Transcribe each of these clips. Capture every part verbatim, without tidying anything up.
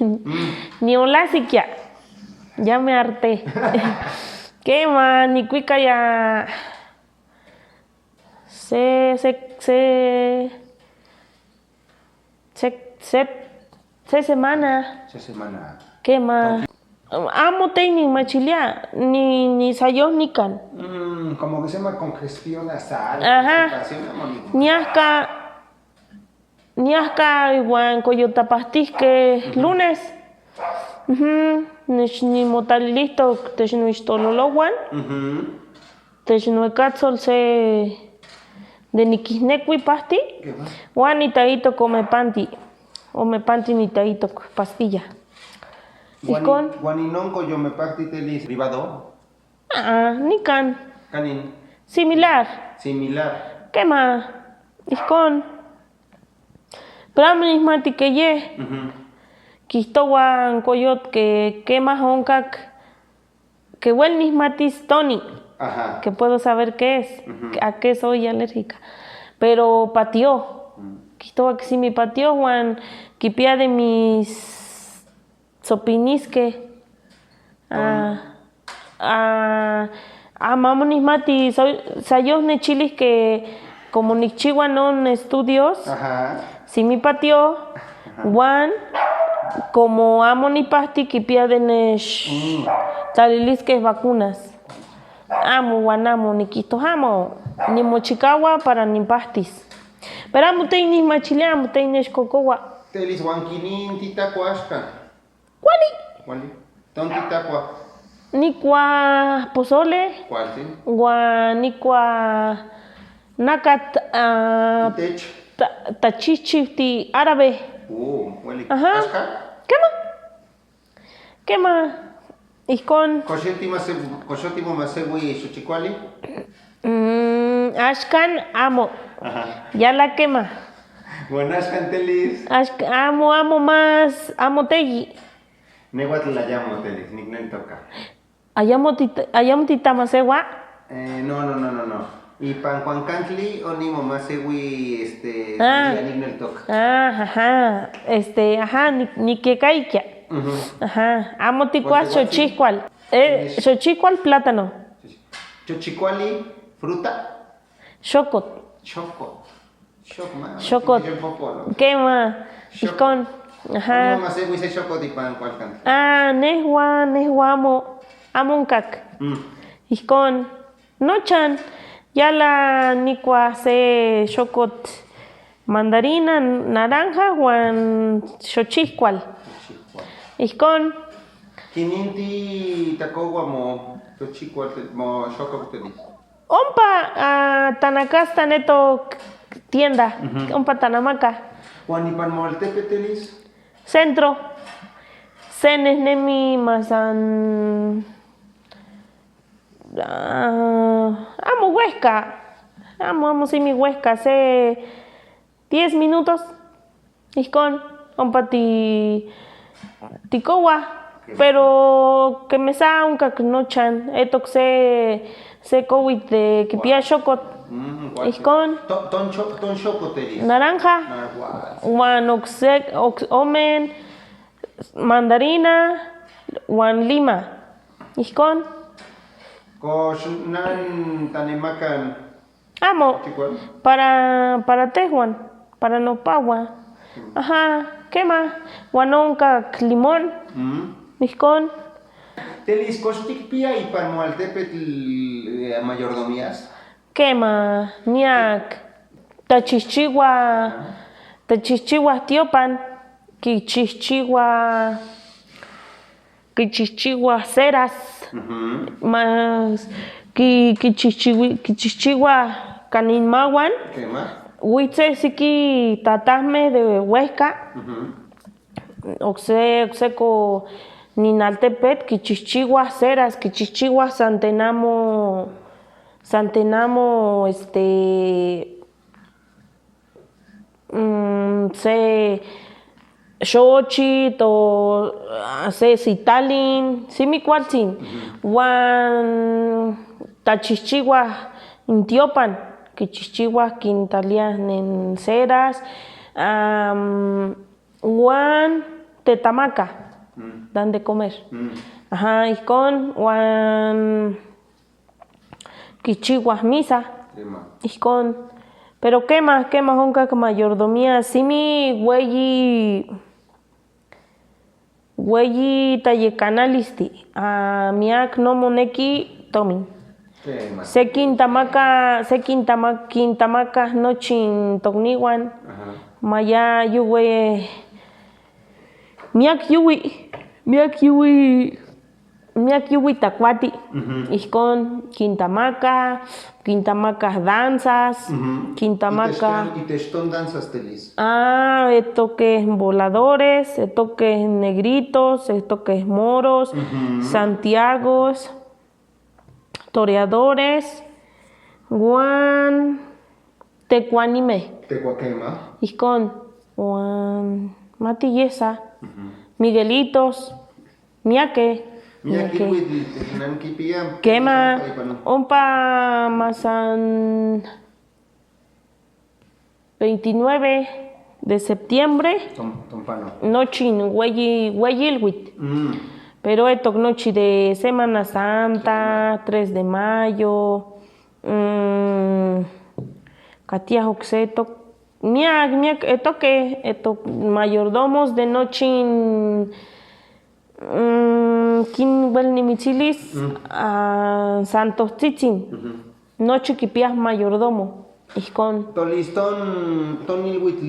Mm. Ni hola siquiera. Ya me harté. ¿Qué más? Ni cuica ya. Se, se, se, se, se, se semana. Se semana. ¿Qué más? Amo tei ni machilia, ni, ni sayo nikan. Mm, como que se llama congestión nasal, ajá, constipación, amo ni. Niahka, niahka igual coyotapastihke lunes. Ujú, ni, ni motalilihtok, te ni wishitololowan. Ujú. Te ni wekatsol se de ni kihnek wi pasti. Wa ni taitok omepanti. Omepanti ni taitok pastilla. Ikon. Wa ni nonko yo me pasti telis privado. Ah, ni kan. Kanin. Similar. Similar. Kema. Ikon. Pero amo ni hmati ke ye. Mhm. Kihtowa nkoyot ke, kema honkak. Ke wel ni hmati stoni. Ajá. Que puedo saber qué es, ujú, a qué soy alérgica. Pero patio. Mm. Kihtowa que si mi patio, Juan, kipia de mis sopinis que. Ah, ah, ah, amo ni hmati, soy, sayo ne chilis que como ni chiwa non estudios. Ajá. Si mi patio, ajá, Juan, como amo ni pasti kipia de nesh, mm, talilis que vacunas. Amo, Juan, amo, ni kihto amo, ni mochikawa para ni pastis. Pero amo tei ni machilia, amo tei nesh kokowa. Telis Juan kinin tita kuashka. ¿Cuál? ¿Cuál? ¿Dónde está cua? Ni cua pozole. ¿Cuál, sí? Gua, ni cua nakat, ah, ta, ta chichi ti árabe. Oh, huele. Ajá. ¿Ashka? ¿Qué más? ¿Qué más? Ihkon. ¿Koshótima se, koshótima más segui xochikuali? Mm, ashkan amo. Ajá. Ya la kema. Bueno, ashkan telis. Ashk-, amo, amo más, amo teyi. Nehwatl ayamo telis, nik nel toka. Ayamo tita, ayamo tita más ewa. Eh, no, no, no, no, no. Y pan cuan cantli, oni mamá segui, este, ah, nik nel toka. Ah, ajá. Este, ajá, ni, ni que caiquia. Ujú. Ajá. Amo ti cua xochikual. Eh, xochikual plátano. Xochikuali, fruta. Xokot. Xokot. Xokot. Xokot. ¿Qué más? Xokot. Ihkon. Ajá. ¿Cómo más se dice xokot y pan cual cantidad? Ah, nehwa, nehwa amo, amo nkak. Mm. Ihkon. Nochan. Ya la ni cua se xokot mandarina, naranja, wan xochikual. Xochikual. Ihkon. Kininti takowa mo xochikual, mo xokot tenis. Ompa, ah, ta na kasta neto tienda, ujú, ompa ta na maka. Wani pan moltepe tenis? Centro. Sene nemi masan. Ah, amo huehca. Amo, amo si mi huehca. Se diez minutos. Ihkon, ompa ti, ti kowa, pero kemesa onkak nochan, etok se, se kowit de kipia xokot. Mm, ihkon. Ton, ton xo-, ton xokot eri. Naranja. Wan okse, ok-, omen, mandarina, wan lima. Ihkon. Kosh nan tane makan. Amo, para, para tehwan, para nopawa. Ajá, ¿qué más? Wan onkak limón. Ihkon. Telis, koshtik pia y pan moltepe, eh, mayordomías. ¿Qué más? Niak. Ta chihchiwa, ta chihchiwa tiopan, ki chihchiwa. Kichihchiwa ceras, ujú, más ki, kichihchiwi, kichihchiwa kanimá wan. ¿Qué más? Witse si ki tatahme de huehca. Ujú. Okse, okse ko ninaltepet kichihchiwa ceras, kichihchiwa santenamo, santenamo, este, mm, se xochit o, ah, se sitalin, simi kualtzin. Ujú. Wan ta chihchiwa ntiopan, kichihchiwa kintalia nen ceras, am, wan te tamaka, dan de comer. Aha, ijkon, wan kichiwa misa, ijkon. Pero kema, kema, onka mayordomía, simi weyi, weyi ta yekanalisti, a, miak no moneki tomin. Se kin tamaka, se kin tama-, kin tamaka nochin tokniwan, maya yuwe, miak yuwi, miak yuwi, miak yuwi takwati. Ijkon, kin tamaka, kin tamaka danzas, kin tamaka. ¿Y te shton danzas, Telis? Ah, e toques voladores, e toques negritos, e toques moros, santiagos, toreadores, wan tekuanime. ¿Tekuakema? Ijkon, wan matiyesa, miguelitos, miake, miake. Kema, ompa masan veintinueve de septiembre, nochin weyi, weyi ilwit. Pero e tok nochi de Semana Santa, tres de mayo, mm, katiya jokse e tok, miak, miak, e toke, e tok mayordomos de nochin, mm, kin wel ni mitzilis, ah, santo tsitsin. Nochi kipia mayordomo, ijkon. Tolis ton, ton ilwit,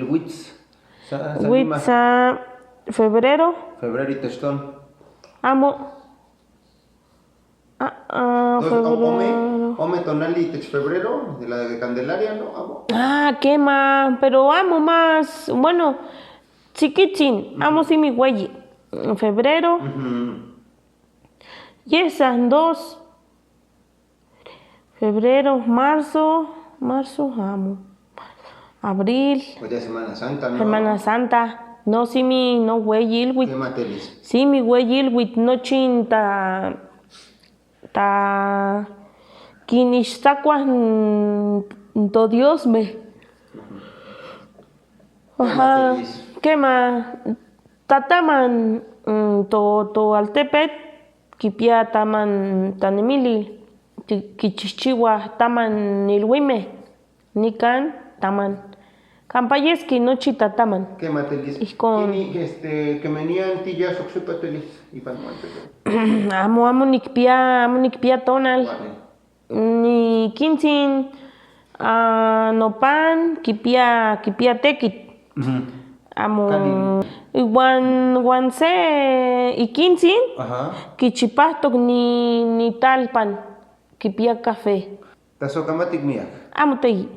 wits. Wits, ah, febrero. Febrero y te shton. Amo. Ah, ah, febrero. Ome tonali tech febrero, de la de Candelaria, ¿no? Amo. Ah, kema, pero amo más, bueno, chiquitin, amo si mi güey. Febrero. Y esas dos. Febrero, marzo, marzo, amo. Abril. Pues ya Semana Santa, ¿no? Semana Santa. No, si mi, no, güey, ilwit. ¿Qué matelis? Si mi, güey, ilwit, no chinta. Ta kinixsakwa nto Dios me. Aha, kema, ta taman, mm, to, to altepet, kipia taman tanemili, ki-, kichichiwa taman ilwime. Nikan taman. Kampayeski nochi ta taman. Kema telis. Ijkon. Kini, este, kemenian tiya soksupa telis, ipan muan telis. Amo, amo nikpia, amo nikpia tonal. Ni kintin, ah, nopan, kipia, kipia tekit. Amo, wan, wan se, i kintin, kichipa tok ni, ni talpan, kipia kafe. Taso kamatik miak. Amo tei.